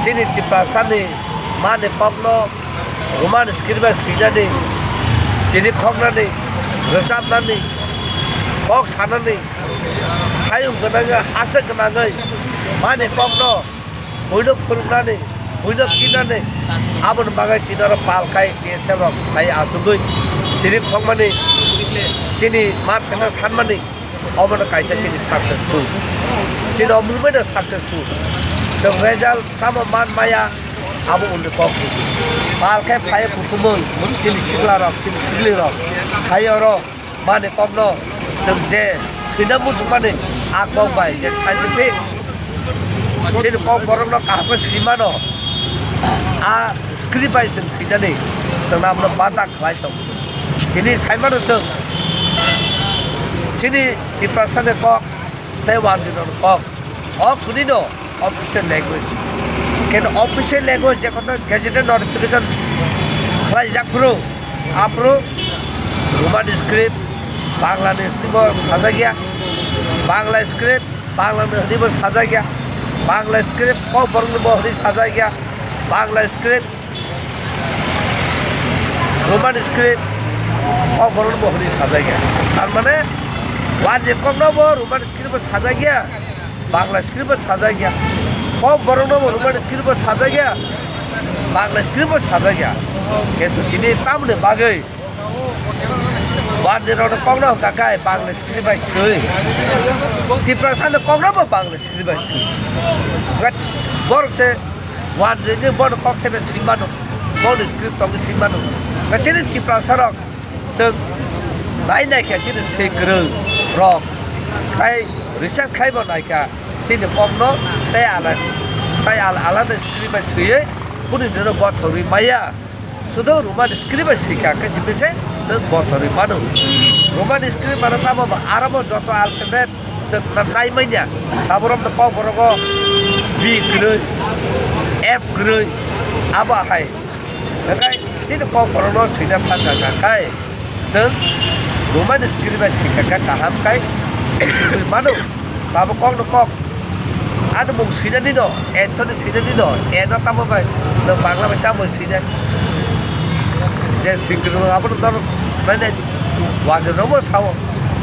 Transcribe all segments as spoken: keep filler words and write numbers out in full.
Chini Tiprasani mani kokno Roman script bai swinani, chini khoknani, rwchapnani, kok sanani, hayung gwnangwi, hachwk gwnangwi mani kokno buino phwrwngnani, buino kinani, aboni bagwi tini oro pal khai T S F rok khai achugwi chini khokmani, chini ma pheno sanmani. Omono kaisa chini successful. Chini o movement o successful. Chwng result tamo man maya, abo uni kok sidi. Pal khe phai kuthumung, chini sikla rok, chini sikli rok. Phai oro mani kokno chwng je swina muchungmani a kok bai je scientific. Chini kok borokno kaham khe swimano. A script bai chwng swinani, chwng abono bata khlai tongo. Tini saimano chwng chini Tiprasani kok tei Wandirokni kok. O kwnwino official language. Keno official language je koto gazetted notification khlaijak phuru, aphuru Roman script, Banglani hwnwibo sajakya, Bangla script, Banglani hwnwibo sajakya, Bangla script, kokboroknibo hwnwi sajakya, Bangla script, Roman script, kokborokno bo hwnwi sajakya. Tar mane, Wanjwi kokno bo Roman script bo sajakya, Bangla script bo sajakya. Kokborokno bo Roman script bo sajakya, Bangla script bo sajakya. Kintu tini tamoni bagwi Wanjwirokno kokno hwnkha khe Bangla script bai swi. Tiprasano kokno bo Bangla script bai swi. Borok se Wanjwini bono kok thebe swi mano, bono script tongwi swi mano. Kachini Tiprasa rok chwng nai naikha chini swi kwrwng rok, tai research khaibo naikha chini kokno, tai ala, tai ala, alada script bai swiwi kunu dino gothorwi maya. Sudo Roman script bai swikha khe simi se chwng gothorwi mano. Roman script mano tamo ba arabo joto alphabet chwng na-, nai manya. Taborok no kokborok o B kwrwi, F kwrwi, abo hai. Hwnkhe chini kokborok no swina thang kha kha khai chwng Roman script bai swikha khe kaham khai switwi mano. Tabuk kokno kok. Ani mung swinani no, Anthony swinani no, eno tamo bai, no Bangla bai tamo swinai. Je swikhe no abono dor nai nai, wajwrokbo sao.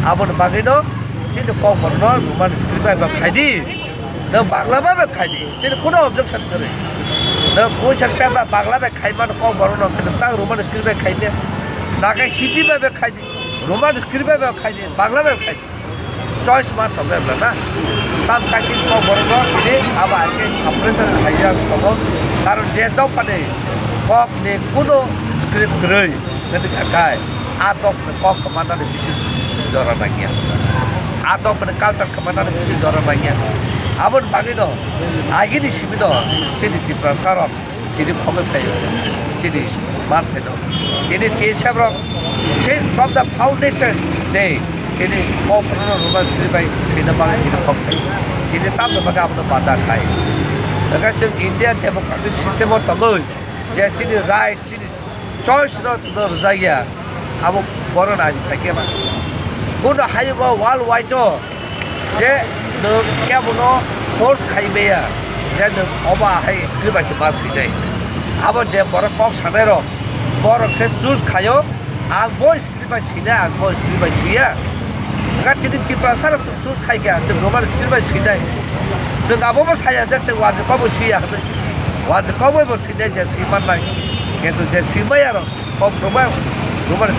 Aboni bagwi no chini kokborok no Roman script bai ba khaidi, no Bangla bai ba khaidi. Chini kuno objection kwrwi. No question paper Bangla bai khaimano kokborok no, tang Roman script bai khaidi. Naga Hindi bai ba khaidi, Roman script bai ba khaidi, Bangla bai ba khaidi. Choice ma tongo emla na. Tam kaisa kokborok no tini abo hai khe suppression khaijak tongo. Karon je dophani kok ni kuno script kwrwi hwnwi kha khai, a dophani kok khamanani bisi jora nangya. A dophani culture khamanani bisi jora nangya. Aboni bagwi no agini simi no chini Tiprasa rok chini khogwi phaio, chini man phaino. Tini T S F rok, since from the foundation day, tini kokborokno Roman script bai swina bagwi chini khok phaio. Tini tamni bagwi abono bada khai. Hwnkhe chwng India democratic system o tongwi je chini right, chini choice no chwngno rwjakya, abo borok nai phaikhe ma. Bono hayungo world wide o je nwng kebono force khai maya, je nwng obo ahai script bai se ma swinai. Abo je borok kok sanai rok, borok se choose khaio, ang bo script bai swinai, ang bo script bai swiya. Hwnkhe tini Tiprasa rok chwng choose khai kha, chwng Roman script bai swinai. Chwng abo bo saya je chwng wanjwi kokbo swiya hwnwi. Wanjwi kokbo bo swinai je swi mannai. Kintu je swi maya rok, kok rwma, rwmani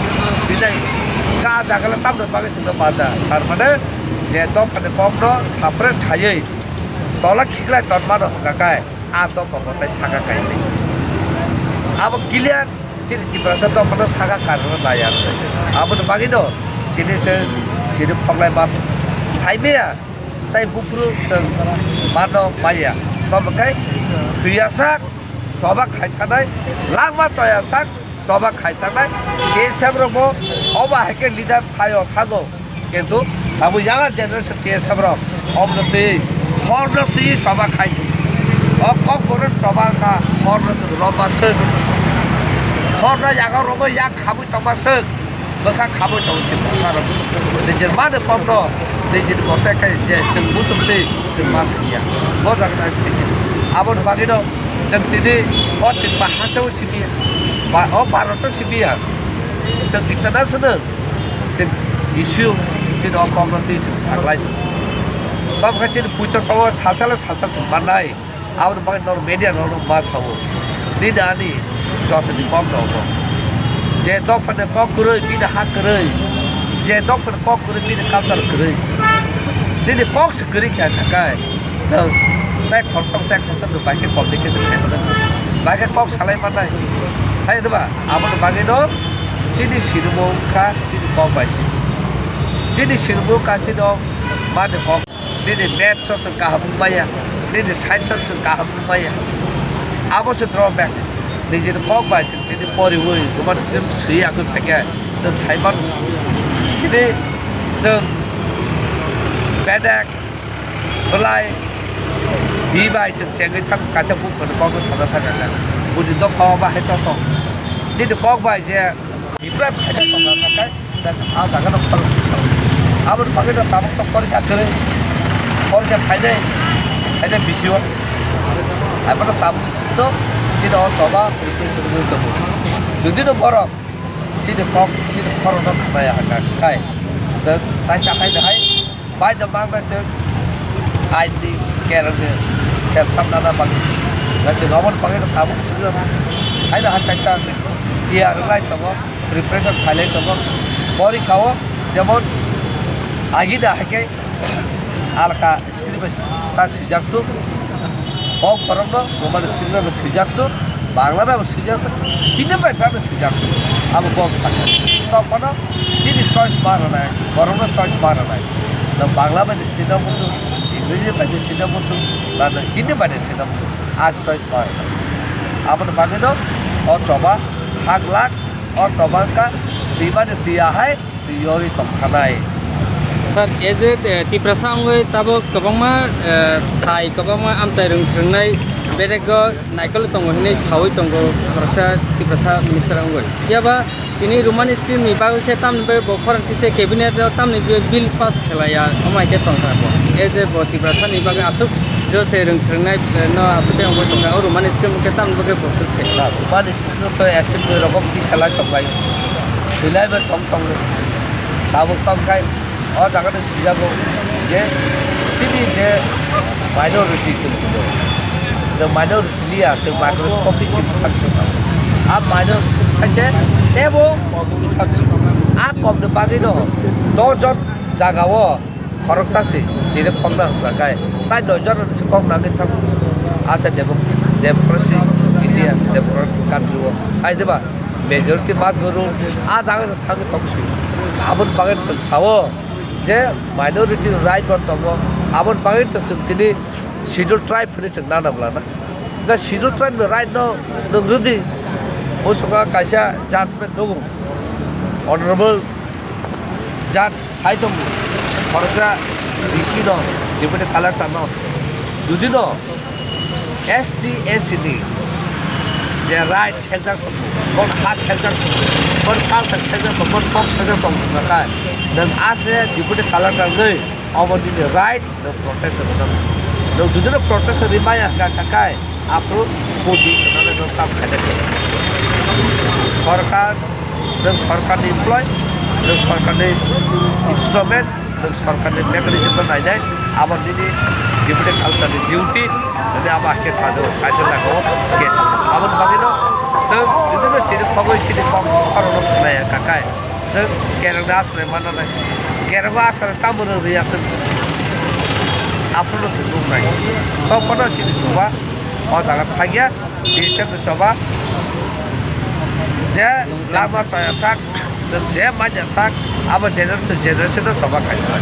swinai. Ka jaga le tamni bagwi chwngno bada. Tar mane je dophani kokno suppress khaiwi tola khiklai tonmano hwnkha khe a dopha bo tai saka kainwi. Abo clear chini Tiprasa dophano saka karwi nai ang. Aboni bagwino tini se chini khoklai ma sai maya tai buphuru chwng mano maya. Tamo khe thwiya sak, choba khai thanai, langma choya sak, choba khai thanai, T S F rokbo obo hai khe leader thaio thango. Kintu abo younger generation T S F rok obono twi horno twi choba khai. O kokborok choba wngkha horno chwng romba swk. Horno yago romwi yak khabwi tongma swk. Bwkha khabwi tongo Tiprasa rok. Nijini mani kokno nijini kote khai je chwng muchungtwi chwng ma singya. Bo jaga nai phai. Aboni bagwino Chwng tini o Tripura hasteo sibiya, ba o Bharat o sibiya. Chwng international tin issue chini o kokno twi chwng saklai tongo. Tamo khe chini puito tongo salsalo salsa chwng mannai. Aboni bagwi norok media rokno ma sao. Nini ani jotoni kok no obo. Je dophani kok kwrwi, bini ha kwrwi. Je dophani kok kwrwi, bini culture kwrwi. Nini kok se kwrwi kha khakai. Nwng tei khoroksa tei khoroksa nwng bai khe communication khe mano. Bai khe kok salai mannai. Hai diba? Aboni bagwi no chini sinimung kha chini kok bai se. Chini sinimung kha chini o mani kok. Nini maths o chwng kaham wngmaya, nini science o chwng kaham wngmaya. Abo se drawback. Nijini kok bai chwng tini poriwi, Roman script swi yakwi phaikhe chwng sai mano. Tini chwng bedek, belai, bi bai chwng chengwi thang kaisa buphang kokno sana thang kha. Buni dopha o bahai tong tong. Chini kok bai je Biphra phaina tongna nakai, jak a jaga no khorok tisao. Aboni bagwi no tabuk to porikha kwrwi, porikha phainai, phainai bisio. Abono tabuk ni simi no chini o choba preparation wngwi tongo. Jodi no borok chini kok, chini khorok no khna ya haka khai, jak taisa khai hai. Bai da bang na chwng aini kerang ni sep chap nana bang. Na chwng aboni bagwi no tabuk chwng no. Hai da hai kaisa tiyar lai tongo, preparation khailai tongo. Porikha o jemon agi da hai khe alka script bai ta swijak tuk. Kok borok no Roman script bai swijak tuk, Bangla bai swijak tuk, Hindi bai phano swijak tuk. Abo kok phano. Tokphano chini choice ma rwnai, borok no choice ma rwnai. Nwng Bangla bai ni sina muchung, English bai ni sina muchung, ba nwng Hindi bai ni sina muchung. A choice ma rwnai. Aboni bagwi no o choba hak lak, o choba wngkha twi mani twi ahai. Twi yorwi tongkhanai. Sir, as a, eh, Tiprasa wngwi tabuk kwbangma, eh, thai kwbangma amchai rwng swrwngnai bedego naikol tongo hinwi sawi tongo khoroksa Tiprasa minister wngwi. Phiya ba tini Roman script ni bagwi khe tamni bagwi bo khorang tise cabinet o tamni bagwi bill pass khlaiya, omo hai khe tongkha bo. As a bo Tiprasa ni bagwi aswk jose rwng swrwngnai, eh, no aswk khe wngwi tongkha. O Roman script khe tamni bagwi bo choose khe. Roman script no to assembly rogo tisa lai tonglaio. Swilaibo thong tongo. Tabuk tongkhai o jaga no sijago je chini je minority chwng tongmo. Chwng minority liya, chwng microscopy se bwthang tongma. A minority saise tebo kok ni bwthang tongma. A kok ni bagwi no dosh jon jaga o khoroksa se chini khokna hwnka khai tai noi jon se kok nangwi thang. Asa demo-, democracy India, democratic country o hai diba? Majority mas bo rule, a jaga se thangwi tong si. Aboni bagwi chwng sao je minority right bo tongo, aboni bagwi to chwng tini schedule tribe hinwi chwng nana bwlana. Ga schedule tribe ni right no nwng rwdi. Bo swkang kaisa judgment nugo. Honorable Judge sai tongo, khoroksa D C no, Deputy Collector no, jodi no S T S C ni je right seljak tongo, bon ha seljak tongo, bon culture seljak tongo, bon kok seljak tongo, hwnka khe nwng ase Deputy Collector wngwi obo nini right, nwng protection rwna nango. Nwng jodi no protection rwmaya hwnka khe, aphuru budi rwnani nwng kam khaina khe. Sorkar, nwng sorkarni employee, nwng sorkarni instrument, nwng sorkarni mechanism no nainai, abo nini Deputy Collector ni duty, nini abo hakhe sajao, kaisa jagao case. Aboni bagwino chwng jodi no chini khogwi chini kok khorokno khwnaya kakai. Chwng kereng da aswk manna nai. Kereng o aswk tamo rw rwya chwng. Aphuru no chwng nuknai. Tokphano chini soba o jaga thangya, D C M ni soba. Je lama chaya sak, chwng je manya sak, abo generation to generation no soba khainai.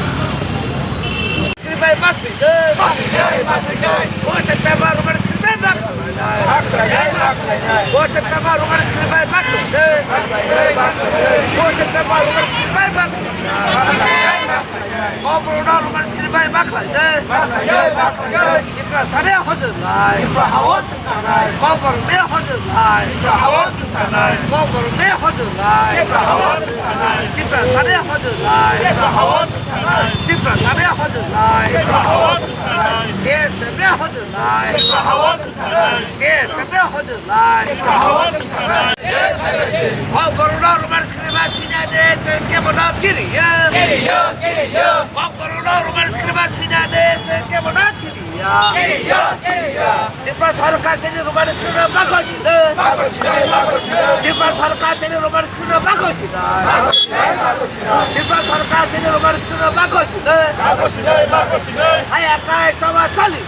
Script bai ma swinai. Ma swinai, ma swinai. Bo se paper Roman script bai ma khlainai. Ma swinai, ma swinai. Bo se paper Roman script bai ma swinai. Ma swinai, ma swinai. Bo se paper Roman script bai ma khlainai. Ma swinai, ma swinai. O borok no Roman script bai ma khlainai. Ma swinai, ma swinai. Tiprasa ni hojolai. Tiprasa hao chwngsanai. Kokborok ni hojolai. Tiprasa hao chwngsanai. Kokborok ni hojolai. Tiprasa hao chwngsanai. Tiprasa ni hojolai. Tiprasa hao chwngsanai. Sabe hodulai. Ke sabe hodulai. Ke sabe hodulai. Hok borok no roman skriba sina de, chwng kebo no kiriya. Kiriya, kiriya. Hok borok no roman skriba sina de, chwng kebo no kiriya. Kiriya, kiriya. Tipra sarkar chini roman skriba bago sina. Bago sina, bago sina. Tipra sarkar chini roman skriba bago sina. Bago sina, bago sina. Tipra sarkar chini roman skriba bago sina. Bago sina, bago sina. Haya kai chama chali.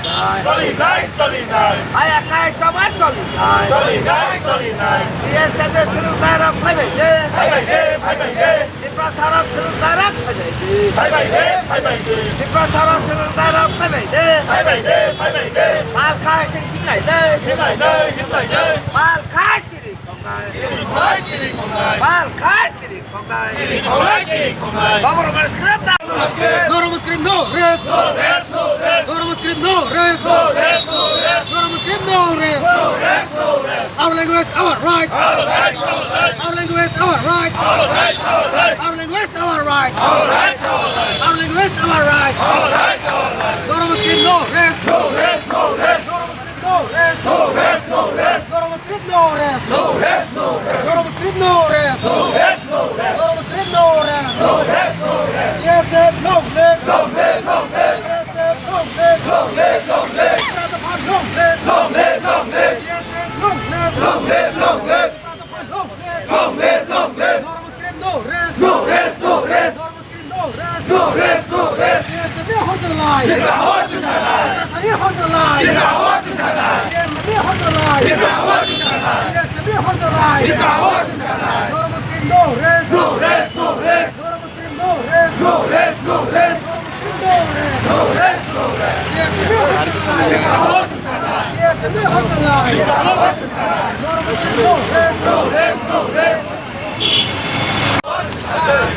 Choli nai, choli nai. Haya kai chama choli nai. Choli nai, choli nai. T S F ni swrwng nai rok phai bai de. Phai bai de, phai bai de. Tiprasa rok swrwng nai rok phai bai de. Phai bai de, phai bai de. Tiprasa rok swrwng nai rok phai bai de. Phai bai de, phai bai de. Pal khai se hinlai de. Hinlai de, hinlai de. Pal khai chiri khongnai. Chiri khongnai, chiri khongnai. Pal khai chiri khongnai. Chiri khongnai, chiri khongnai. Baba roman skriba. No roman skriba, no rest. No rest, no rest. No roman skriba, no rest. No rest, no rest. No roman skriba, no rest. No rest, no rest. Our language, our right. Our right, our right. Our language, our right. Our right, our right. Our language, our right. Our right, our right. Our language, our right. Our right, our right. No roman skriba, no rest. No rest, no rest. No roman skriba, no rest. No rest, no rest. No roman skriba, no rest. No rest, no rest. No roman skriba, no rest. No rest, no rest. No roman skriba, no rest. No rest, no rest. T S F, long live. Long live, long live. T S F, long live. Long live, long live. Tiprasa long live. Long live, long live. T S F, long live. Long live, long live. Tiprasa long live. Long live, long live. No roman skriba, no rest. No rest, no rest. No roman skriba, no rest. No rest, no rest. T S F ni horjolai. Tipra hor jusalai. Tiprasa ni horjolai. Tipra hor jusalai. T S F ni horjolai. Tipra hor jusalai. T S F ni horjolai. Tipra hor jusalai. No roman skriba, no rest. No rest, no rest. No roman skriba, no rest. No rest, no rest. No roman skriba, no rest. No rest, no rest. T S F ni horjolai. Tipra hor jusalai. T S F ni horjolai. Tipra hor jusalai. No roman skriba, no rest. No rest, no rest.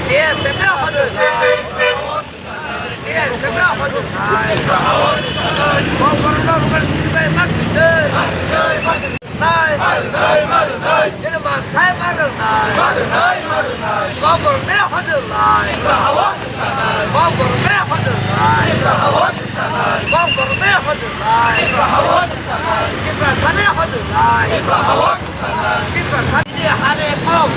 T S F ni horjolai. T S F ni horjolai. Bok borok no roman skriba ma sidi. Nai. Nai, nai, nai, nai. Jene ma khai ma rwnai. Ma rwnai, ma rwnai. Bok borok ne hodolai. Tipra hawa chwngsanai. Bok borok ne hodolai. Tipra hawa chwngsanai. Bok borok ne hodolai. Tipra hawa chwngsanai. Tiprasa ne hodolai. Tipra hawa chwngsanai. Tiprasa chini hani kok.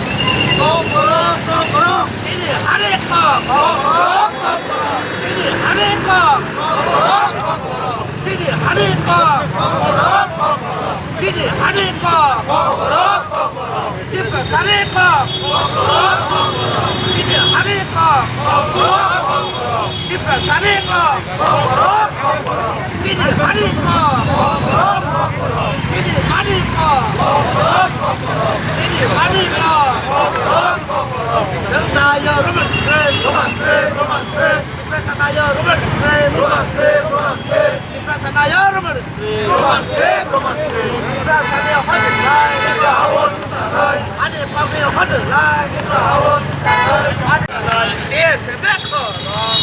Kok borok, kok borok. Chini hani kok. Kok borok, kok borok. Chini hani kok. Kok borok, kok borok. Chini hani kok. Kok borok, kok borok. Chini hani kok. Kok borok, kok borok. Tiprasa ni kok. Kok borok, kok borok. Chini hani kok. Kok borok, kok borok. Tiprasa ni kok. Kok borok, kok borok. Chini hani kok. Kok borok, kok borok. Chini hani kok. Kok borok, kok borok. Chini hani kok. Kok borok, kok borok. Chwng naio roman script. Roman script, roman script. Tiprasa naio roman script. Roman script, roman script. Tiprasa naio roman script. Roman script, roman script. Tiprasa ni hodolai. Tipra hawa chwngsanai. Ani pagni hodolai. Tipra hawa chwngsanai. Ani T S F ni khorok.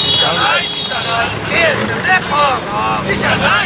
Chwngsanai, chwngsanai. T S F ni khorok. Chwngsanai,